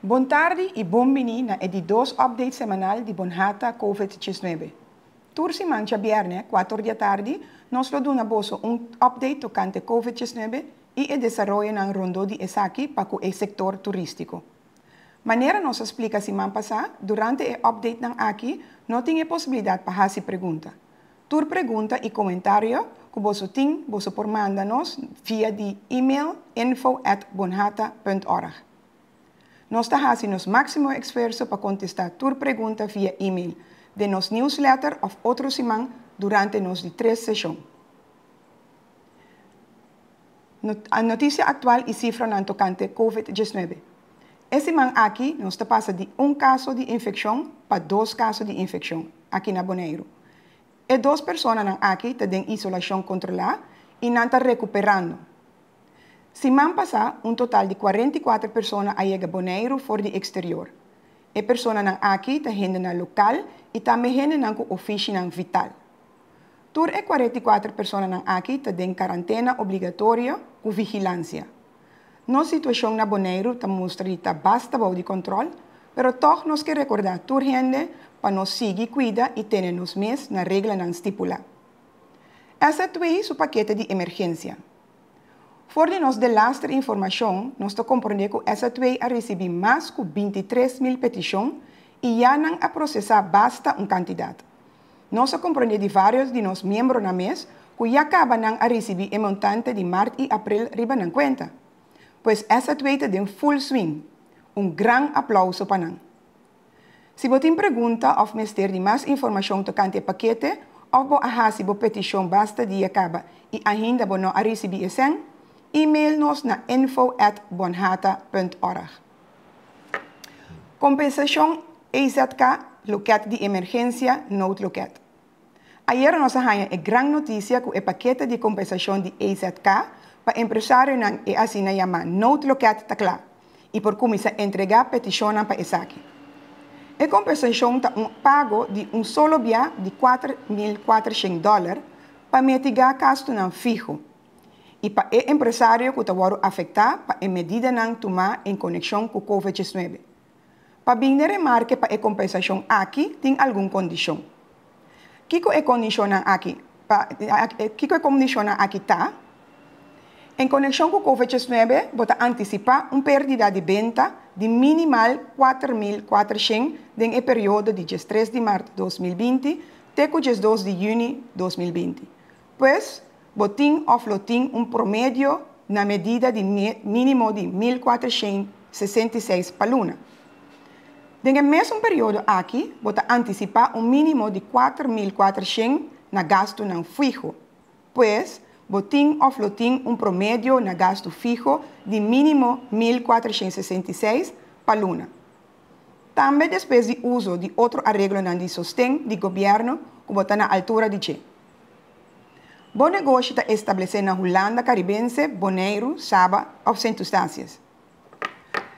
Bon tardi i bon bini na e di dos update semanal di Bonhata Covid-19. Tur siman djabièrnè, kuater di atardi, nos lo duna boso un update tokante Covid-19 i e desaroyonan rondó di esaki pa ku e sektor turístiko. Manera nos a splika siman pasá, durante e updatenan aki no tin e posibilidat pa hasi pregunta. Tur pregunta i komentario ku boso tin, boso por manda nos via di email info at bonhata punt org. Nos ta hasi nos máksimo eksfuerso pa kontestá tur pregunta via email, den nos newsletter òf otro siman durante nos di tres seshon. Notisia aktual i sifranan tokante Covid 19. E siman aki nos ta pasa di un kaso di infekshon pa dos kaso di infekshon aki na Boneiru. E dos personanan aki ta den isolashon kontrolá i nan ta rekuperando. Siman pasá un total di 44 persona a yega Boneiru for di eksterior. E personanan aki ta hendenan lokal i tambe hendenan ku ofishinan vital. Tur e 44 personanan aki ta den karantena obligatorio ku vigilansia. Nos situashon na Boneiru ta mustra di ta basta bou di kòntròl, pero tòg nos ke rekordá tur hende pa nos sigui kuida i tene nos mes na reglanan stipulá. SZW su pakete di emergensia. For di nos delaster informashon nos ta komprondé ku SZW a risibí mas ku 23.000 petishon i ya nan a prosesá basta un kantidat. Nos a komprondé di vários di nos miembronan mes ku ya kaba nan a risibí e montante di mart i aprel riba nan kuenta. Pues SZW ta den full swing. Un gran aplouso pa nan. Si bo tin pregunta òf mester di mas informashon tokante e pakete òf bo a hasi bo petishon basta dia kaba i ainda bo no a risibí e sèn, email nos na info at bonhata punt org. Kompensashon EZK Loket di Emergensia Noodloket. Ayera nos a haña e gran notisia ku e pakete di kompensashon di EZK pa empresarionan e asina yamá noodloket ta kla i por kuminsá entregá petishonnan pa esaki. E kompensashon ta un pago di un solo bia di 4.400 dòler pa mitigá gastunan fiho i pa e empresario ku ta wòrdu afektá pa e medidanan tumá en konekshon ku Covid 19. Pa bin den remarke pa e kompensashon aki tin algun kondishon. Kiko e kondishonnan aki pa kiko e kondishonnan aki ta? En konekshon ku Covid 19 bo ta antisipá un pèrdida di benta di minimal 4.400 den e periodo di 13 di mart 2020 te ku 12 di yüni 2020. Pues, bo tin òf lo tin un promedio na medida di mínimo di 1.466 pa luna. Den e mesun periodo aki bo ta antisipá un mínimo di 4.400 na gastunan fiho. Pues, bo tin òf lo tin un promedio na gastu fiho di mínimo 1.466 pa luna. Tambe despues di uso di otro areglonan di sosten di gobièrnu ku bo ta na altura di dje. Bo negoshi ta establesé na Hulanda Karibense, Boneiru, Saba òf Sint Eustatius.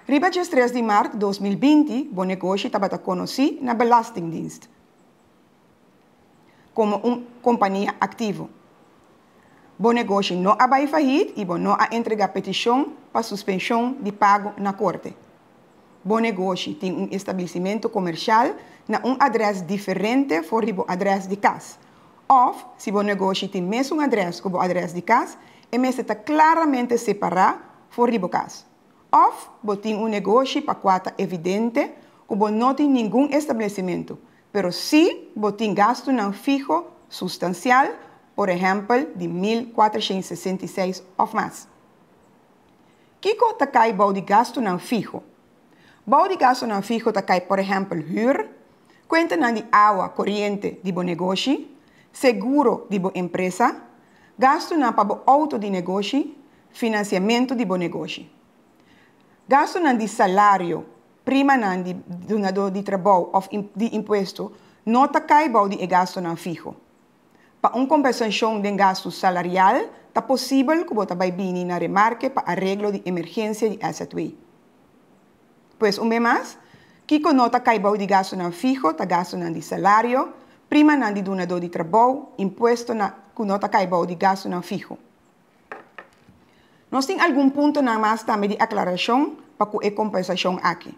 Riba 13 di mart 2020 bo negoshi tabata konosí na Belastingdienst komo un kompania aktivo. Bo negoshi no a bai fahit i bo no a entregá petishon pa suspenshon di pago na korte. Bo negoshi tin un establesimentu komersial na un adrès diferente for di bo adrès di kas. Òf, si bo negoshi tin mesun adrès ku bo adrès di kas, e mester ta klaramente separá for di bo kas. Òf, bo tin un negoshi pa kua ta evidente ku bo no tin ningun establesimentu, pero sí bo tin gastunan fiho sustansial, por ehèmpel di 1.466 òf mas. Kiko ta kai bou di gastunan fiho? Bou di gastunan fiho ta kai por ehèmpel hür, kuentanan di awa, koriente di bo negoshi, seguro di bo empresa, gastunan pa bo outo di negoshi, finansiamentu di bo negoshi. Gastunan di salario, primanan di dunadó di trabou òf di impuesto no ta kai bou di e gastunan fiho. Pa un kompensashon den gastu salarial ta posibel ku bo ta bai bini na remarke pa areglo di emergensia di SZW. Pues un be mas, kiko no ta kai bou di gastunan fiho ta gastunan di salario, primanan di dunadó di trabou, impuesto na ku no ta kai bou di gastunan fiho. Nos tin algun puntonan mas tambe di aklarashon pa ku e kompensashon aki.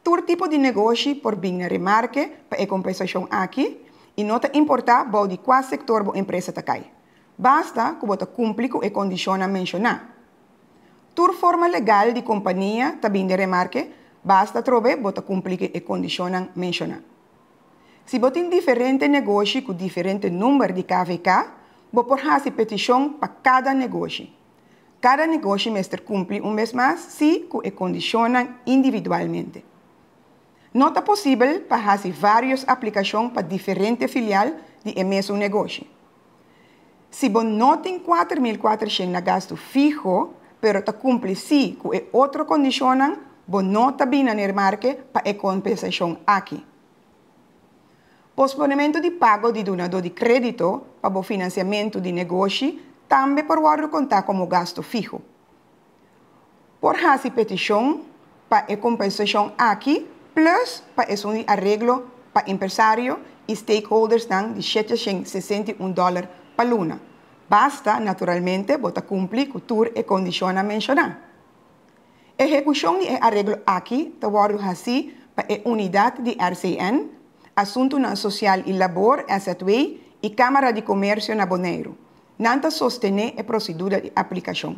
Tur tipo di negoshi por bin na remarke pa e kompensashon aki i no ta importá bou di kua sektor bo empresa ta kai. Basta ku bo ta kumpli ku e kondishonnan menshoná. Tur forma legal di kompania ta bin den remarke, basta atrobe bo ta kumpli ku e kondishonnan menshoná. Si bo tin diferente negoshi ku diferente number di KVK, bo por hasi petishon pa kada negoshi. Kada negoshi mester kumpli un bes mas sí ku e kondishonnan individualmente. No ta posibel pa hasi vários aplikashon pa diferente filial di e mesun negoshi. Si bo no tin 4400 na gastu fiho, pero ta kumpli sí ku e otro kondishonnan, bo no ta bini na remarke pa e kompensashon aki. Posponementu di pago di dunadó di krédito pa bo finansiamentu di negoshi tambe por wòrdu kontá komo gastu fiho. Por hasi petishon pa e kompensashon aki plus pa esun di areglo pa empresario i stakeholdersnan di 761 dòler pa luna. Basta, naturalmente, bo ta kumpli ku tur e kondishonnan menshoná. Ehekushon di e areglo aki ta wòrdu hasí pa e unidat di RCN, Asuntunan Sosial i Labor, SZW, i Kámara di Komersio na Boneiru. Nan ta sostené e prosedura di aplikashon.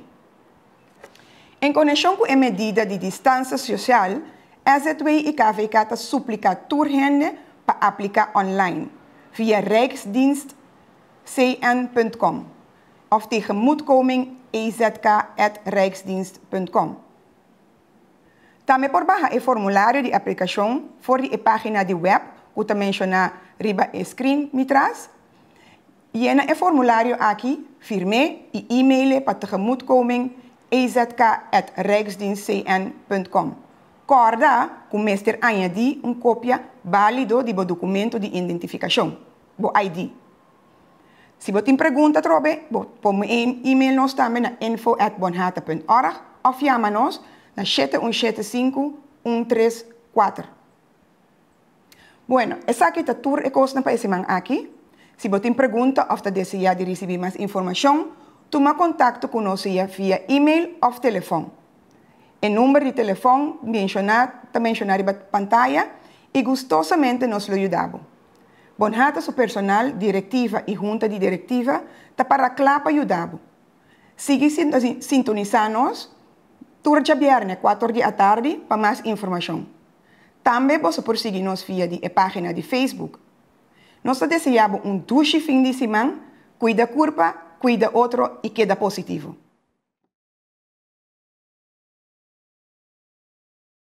En konekshon ku e medida di distansia sosial, SZW i KVK ta supliká tur hende pa apliká online via rijksdienstcn.com òf tegemoetkoming ezk@rijksdienst.com. Tambe por baha e formulario di aplikashon for di e página di web ku ta menshoná riba e screen mi tras. Yena e formulario aki, firm'é i e-mail'é pa tegemoetkoming ezk@rijksdienstcn.com. Kòrda ku mester añadí un kopia bálido di bo dokumento di identifikashon, bo ID. Si bo tin pregunta atrobe, bo por e-mail nos tambe na info@bonhata.org òf yama nos na 7175 134. Bueno, esaki ta tur e kosnan pa e siman aki. Si bo tin pregunta òf ta deseá di risibí mas informashon, tuma kontakto ku nos via e-mail òf telefòn. E number di telefòn menshoná ta menshoná riba pantaya i gustosamente nos lo yuda bo. Bonhata su personal, direktiva i hunta di direktiva ta para kla pa yuda bo. Sigui sintonisá nos tur djabièrnè 4 di atardi pa mas informashon. Tambe bo por sigui nos via di e página di Facebook. Nos ta deseá bo un dushi fin di siman, kuida kurpa, kuida otro i keda positivo.